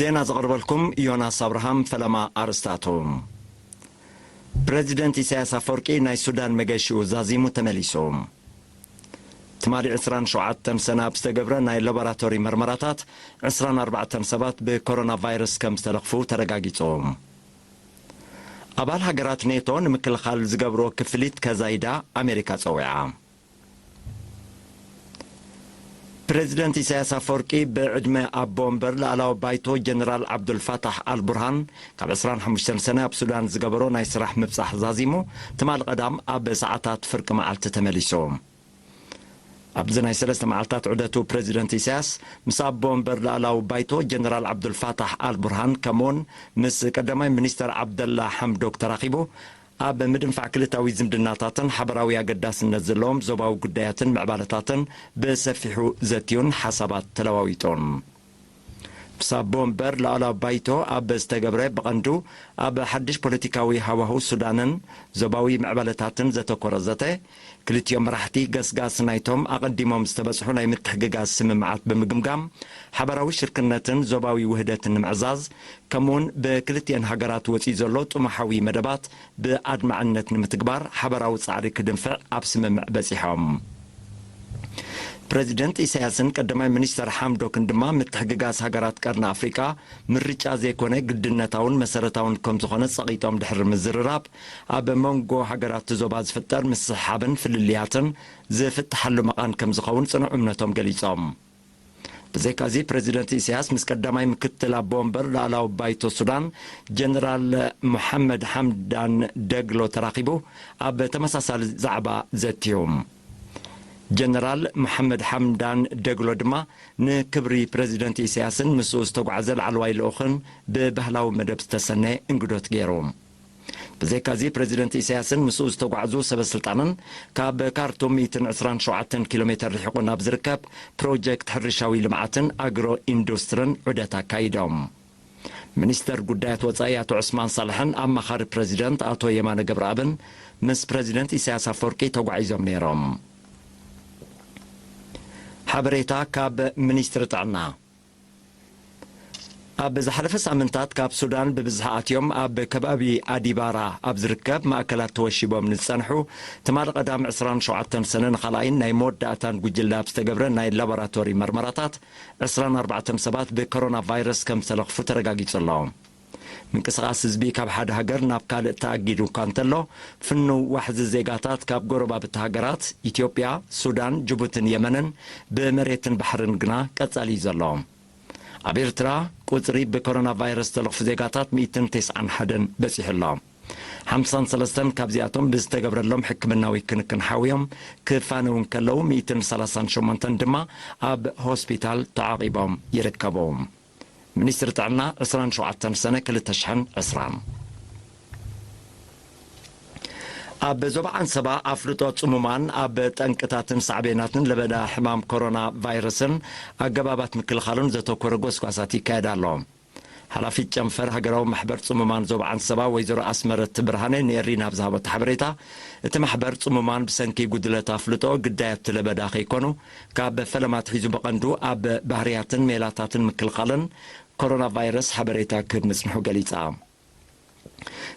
ዜና ዘቕርበልኩም ዮናስ ኣብርሃም። ፈለማ ኣርእስታቱ። ፕረዚደንት ኢሳያስ ኣፈወርቂ ናይ ሱዳን መገሺኡ ዛዚሙ ተመሊሱ። ትማሊ ዕስራን ሸውዓተን ሰነ ኣብ ዝተገብረ ናይ ላቦራቶሪ መርመራታት ዕስራን ኣርባዕተን ሰባት ብኮሮና ቫይረስ ከም ዝተለኽፉ ተረጋጊጹ። ኣባል ሃገራት ኔቶ ንምክልኻል ዝገብርዎ ክፍሊት ከዛይዳ ኣሜሪካ ጸዊዓ። ፕረዚደንት ኢሳያስ ኣፈወርቂ ብዕድመ ኣቦ ወንበር ላዕላዊ ባይቶ ጀነራል ዓብዱልፋታሕ ኣልቡርሃን ካብ ዕስራን ሓሙሽተን ሰነ ኣብ ሱዳን ዝገበሮ ናይ ስራሕ ምብጻሕ ዛዚሙ ትማሊ ቀዳም ኣብ ሰዓታት ፍርቂ መዓልቲ ተመሊሱ። ኣብዚ ናይ ሰለስተ መዓልታት ዑደቱ ፕረዚደንት ኢሳያስ ምስ ኣቦ ወንበር ላዕላዊ ባይቶ ጀነራል ዓብዱልፋታሕ ኣልቡርሃን ከምኡውን ምስ ቀዳማይ ሚኒስተር ዓብደላ ሓምዶክ ተራኺቡ ኣብ ምድንፋዕ ክልታዊ ዝምድናታትን ሓበራዊ ኣገዳስነት ዘለዎም ዞባዊ ጉዳያትን ምዕባለታትን ብሰፊሑ ዘትዩን ሓሳባት ተለዋዊጡን። ምስ ኣቦ ወንበር ላዕላዊ ባይቶ ኣብ ዝተገብረ ብቐንዱ ኣብ ሓድሽ ፖለቲካዊ ሃዋህው ሱዳንን ዞባዊ ምዕባለታትን ዘተኮረ ዘተ፣ ክልቲኦም መራሕቲ ገስጋስ ናይቶም ኣቐዲሞም ዝተበጽሑ ናይ ምትሕግጋዝ ስምምዓት ብምግምጋም፣ ሓባራዊ ሽርክነትን ዞባዊ ውህደትን ንምዕዛዝ፣ ከምኡውን ብክልቲኤን ሃገራት ወጺኡ ዘሎ ጥሙሓዊ መደባት ብኣድማዕነት ንምትግባር ሓባራዊ ጻዕሪ ክድንፍዕ ኣብ ስምምዕ በጺሖም። ፕረዚደንት ኢሳያስን ቀዳማይ ሚኒስተር ሓምዶክን ድማ ምትሕግጋዝ ሃገራት ቀርኒ ኣፍሪቃ ምርጫ ዘይኮነ ግድነታውን መሰረታውን ከም ዝኾነ ጸቒጦም ድሕሪ ምዝርራብ፣ ኣብ መንጎ ሃገራት እቲ ዞባ ዝፍጠር ምስሕሓብን ፍልልያትን ዝፍትሓሉ መቓን ከም ዝኸውን ጽኑዕ እምነቶም ገሊጾም። ብዘይካዚ ፕረዚደንት ኢሳያስ ምስ ቀዳማይ ምክትል ኣቦ ወንበር ላዕላዊ ባይቶ ሱዳን ጀነራል መሓመድ ሓምዳን ደግሎ ተራኺቡ ኣብ ተመሳሳሊ ዛዕባ ዘትዩ። ጀነራል መሓመድ ሓምዳን ደግሎ ድማ ንክብሪ ፕረዚደንት ኢሳያስን ምስኡ ዝተጓዕዘ ላዕለዋይ ልኡኽን ብባህላዊ መደብ ዝተሰነየ እንግዶት ገይሩ። ብዘይካዚ ፕረዚደንት ኢሳያስን ምስኡ ዝተጓዕዙ ሰበ ስልጣንን ካብ ካርቱም ሚእትን ዕስራን ሸውዓተን ኪሎ ሜተር ርሒቑ ናብ ዝርከብ ፕሮጀክት ሕርሻዊ ልምዓትን ኣግሮ ኢንዱስትርን ዑደት ኣካይዶም። ሚኒስተር ጉዳያት ወጻኢ ኣቶ ዑስማን ሳልሕን ኣማኻሪ ፕረዚደንት ኣቶ የማነ ገብረኣብን ምስ ፕረዚደንት ኢሳያስ ኣፈወርቂ ተጓዒዞም ነይሮም። ሓበሬታ ካብ ሚኒስትሪ ጥዕና። ኣብ ዝሓለፈ ሳምንታት ካብ ሱዳን ብብዝሒ ኣትዮም ኣብ ከባቢ ኣዲባራ ኣብ ዝርከብ ማእከላት ተወሺቦም ንዝጸንሑ ትማሊ ቀዳም ዕስራን ሸውዓተን ሰነ ንኻልኣይን ናይ መወዳእታን ጉጅለ ኣብ ዝተገብረ ናይ ላቦራቶሪ መርመራታት ዕስራን ኣርባዕተን ሰባት ብኮሮና ቫይረስ ከም ዝተለኽፉ ተረጋጊጹ ኣሎ። ምንቅስቓስ ህዝቢ ካብ ሓደ ሃገር ናብ ካልእ ተኣጊዱ እኳ እንተሎ፣ ፍኑው ዋሕዚ ዜጋታት ካብ ጎረባብቲ ሃገራት ኢትዮጵያ፣ ሱዳን፣ ጅቡትን የመንን ብመሬትን ባሕርን ግና ቀጻሊ እዩ ዘሎ። ኣብ ኤርትራ ቁጽሪ ብኮሮና ቫይረስ ዝተለኽፉ ዜጋታት ሚእትን ተስዓን ሓደን በጺሑ ኣሎ። ሓምሳን ሰለስተን ካብዚኣቶም ብዝተገብረሎም ሕክምናዊ ክንክን ሓውዮም ክፋነዉ እንከለዉ፣ ሚእትን ሰላሳን ሸሞንተን ድማ ኣብ ሆስፒታል ተዓቒቦም ይርከቡ። ሚኒስትሪ ጥዕና ዕስራን ሸውዓተን ሰነ ክልተ ሽሕን ዕስራን። ኣብ ዞባ ዓንሰባ ኣፍልጦ ጽሙማን ኣብ ጠንቅታትን ሳዕቤናትን ለበዳ ሕማም ኮሮና ቫይረስን ኣገባባት ምክልኻሉን ዘተኮረ ጎስጓሳት ይካየድ ኣሎ። ሓላፊት ጨንፈር ሃገራዊ ማሕበር ጽሙማን ዞባ ዓንሰባ ወይዘሮ ኣስመረት ብርሃነ ንኤሪና ኣብ ዝሃበቶ ሓበሬታ፣ እቲ ማሕበር ጽሙማን ብሰንኪ ጉድለት ኣፍልጦ ግዳይ ኣብቲ ለበዳ ከይኮኑ፣ ካብ ፈለማ ኣትሒዙ ብቐንዱ ኣብ ባህርያትን ሜላታትን ምክልኻልን ኮሮና ቫይረስ ሓበሬታ ክህብ ምጽንሑ ገሊጻ።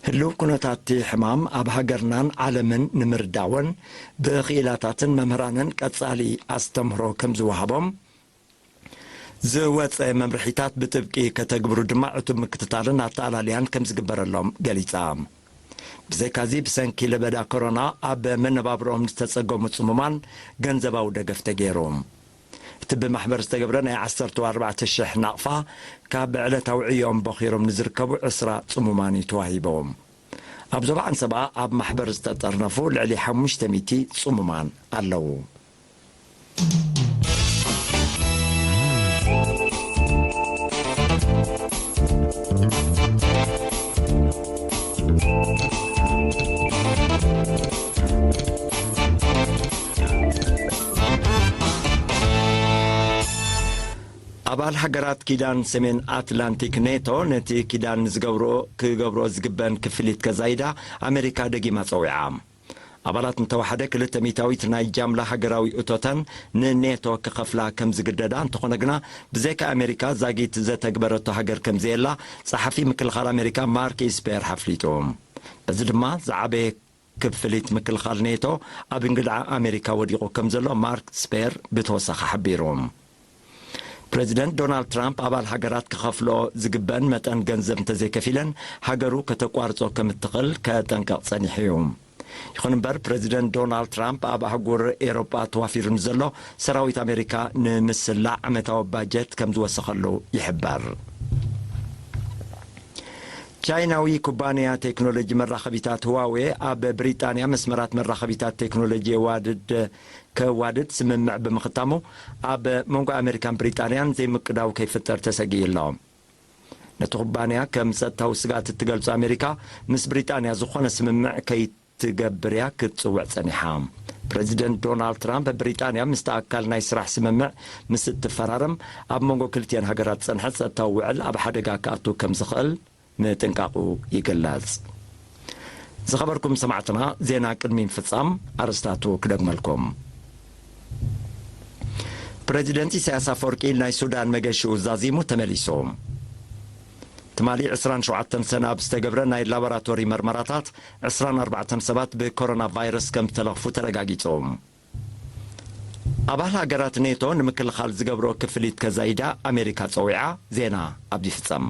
ህልው ኩነታት እቲ ሕማም ኣብ ሃገርናን ዓለምን ንምርዳውን ብኽኢላታትን መምህራንን ቀጻሊ ኣስተምህሮ ከም ዝወሃቦም፣ ዝወጸ መምርሒታት ብጥብቂ ከተግብሩ ድማ ዕቱብ ምክትታልን ኣተኣላልያን ከም ዝግበረሎም ገሊጻ። ብዘይካዚ ብሰንኪ ለበዳ ኮሮና ኣብ መነባብሮኦም ዝተጸገሙ ጽሙማን ገንዘባዊ ደገፍ ተገይሩ። እቲ ብማሕበር ዝተገብረ ናይ ዓሰርተ ኣርባዕተ ሽሕ ናቕፋ ካብ ዕለታዊ ዕዮኦም ቦኺሮም ንዝርከቡ ዕስራ ጽሙማን እዩ ተዋሂቡ። ኣብ ዞባ ዓንሰባ ኣብ ማሕበር ዝተጠርነፉ ልዕሊ ሓሙሽተ ሚእቲ ጽሙማን ኣለዉ። ኣባል ሃገራት ኪዳን ሰሜን ኣትላንቲክ ኔቶ ነቲ ኪዳን ንዝገብርኦ ክገብርኦ ዝግበአን ክፍሊት ከዛይዳ ኣሜሪካ ደጊማ ጸዊዓ። ኣባላት እንተወሓደ ክልተ ሚእታዊት ናይ ጃምላ ሃገራዊ እቶተን ንኔቶ ክኸፍላ ከም ዝግደዳ፣ እንተኾነ ግና ብዘይካ ኣሜሪካ ዛጊት ዘተግበረቶ ሃገር ከም ዘየላ ጸሓፊ ምክልኻል ኣሜሪካ ማርክ ኢስፔር ኣፍሊጡ። በዚ ድማ ዝዓበየ ክፍሊት ምክልኻል ኔቶ ኣብ እንግድዓ ኣሜሪካ ወዲቑ ከም ዘሎ ማርክ ስፔር ብተወሳኺ ሓቢሩ። ፕረዚደንት ዶናልድ ትራምፕ ኣባል ሃገራት ክኸፍልኦ ዝግበአን መጠን ገንዘብ እንተዘይከፊለን ሃገሩ ከተቋርጾ ከም እትኽእል ከጠንቅቕ ጸኒሑ እዩ። ይኹን እምበር ፕረዚደንት ዶናልድ ትራምፕ ኣብ ኣህጉር ኤሮጳ ተዋፊሩ ንዘሎ ሰራዊት ኣሜሪካ ንምስላዕ ዓመታዊ ባጀት ከም ዝወሰኸሉ ይሕበር። ቻይናዊ ኩባንያ ቴክኖሎጂ መራኸቢታት ህዋዌ ኣብ ብሪጣንያ መስመራት መራኸቢታት ቴክኖሎጂ የዋድድ ከዋድድ ስምምዕ ብምኽታሙ ኣብ መንጎ ኣሜሪካን ብሪጣንያን ዘይምቅዳው ከይፍጠር ተሰጊኡ ኣሎ። ነቲ ኩባንያ ከም ጸጥታዊ ስግኣት እትገልጾ ኣሜሪካ ምስ ብሪጣንያ ዝኾነ ስምምዕ ከይትገብር እያ ክትጽውዕ ጸኒሓ። ፕረዚደንት ዶናልድ ትራምፕ ብሪጣንያ ምስቲ ኣካል ናይ ስራሕ ስምምዕ ምስ እትፈራረም ኣብ መንጎ ክልቲኣን ሃገራት ዝጸንሐ ጸጥታዊ ውዕል ኣብ ሓደጋ ክኣቱ ከም ዝኽእል ምጥንቃቑ ይግለጽ። ዝኸበርኩም ሰማዕትና፣ ዜና ቅድሚ ምፍጻም ኣርእስታቱ ክደግመልኩም። ፕረዚደንት ኢሳያስ ኣፈወርቂ ናይ ሱዳን መገሽኡ ዛዚሙ ተመሊሱ። ትማሊ ዕስራን ሸውዓተን ሰነ ኣብ ዝተገብረ ናይ ላቦራቶሪ መርመራታት ዕስራን ኣርባዕተን ሰባት ብኮሮና ቫይረስ ከም ዝተለኽፉ ተረጋጊጹ። ኣባል ሃገራት ኔቶ ንምክልኻል ዝገብሮ ክፍሊት ከዛይዳ ኣሜሪካ ጸዊዓ። ዜና ኣብዚ ይፍጸም።